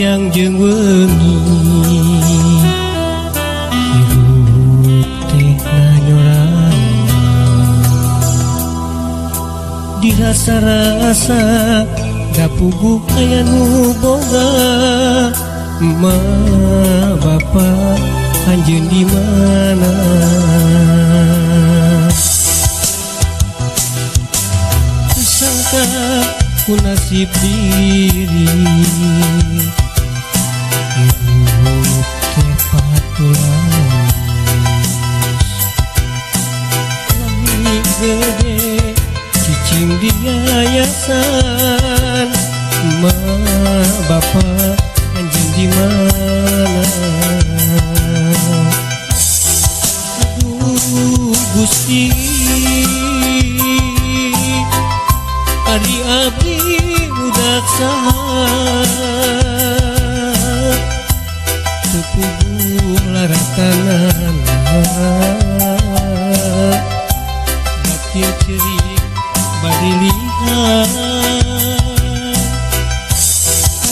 Siang jeung wengi hirup teh nanyoran dirasa-rasa da puguh aya nu boga. Ma bapa anjeun di mana? Sangka ku nasib diri hirup teh patulas lami gede cicing di yayasan. Ma bapa anjeun di mana? Aduh Gusti, ari abdi budak saha teu puguh laratanana, batin ceurik bari lihat.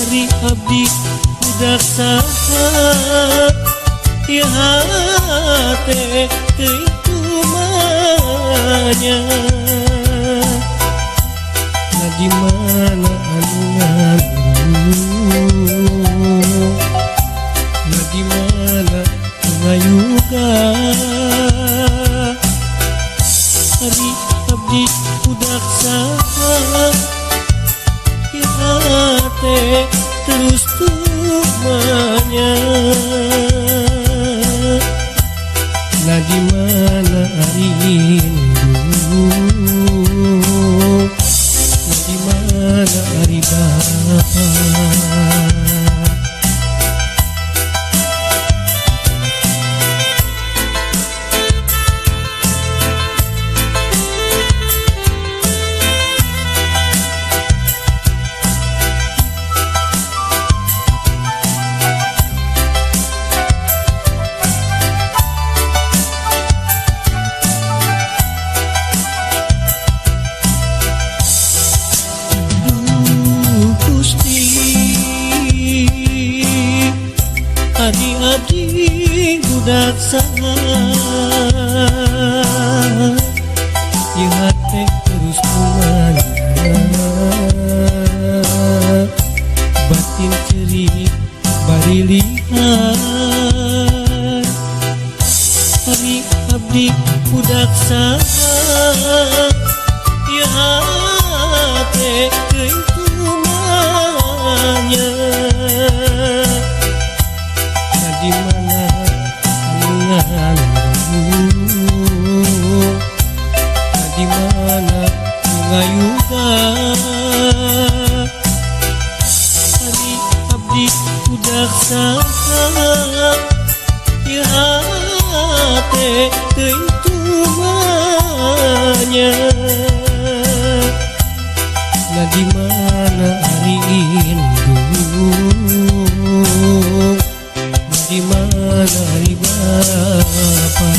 Ari abdi budak saha ieu hate teuing tumanya. Nah di mana anu ngandung, nah di mana anu ngayuga. Ari abdi budak saha ieu hate terus tumanya. Nah di mana ari indung, nah di mana ari bapa. Ari abdi budak saha ieu hate terus tumanya, batin ceurik bari lihat. Ari abdi budak saha ieu hate teuing tumanya. Nah di mana anu ngandung, nah di mana anu ngayuga. Ari abdi budak saha ieu hate teuing tumanya. Nah di mana ari indung, nah di mana ari bapa.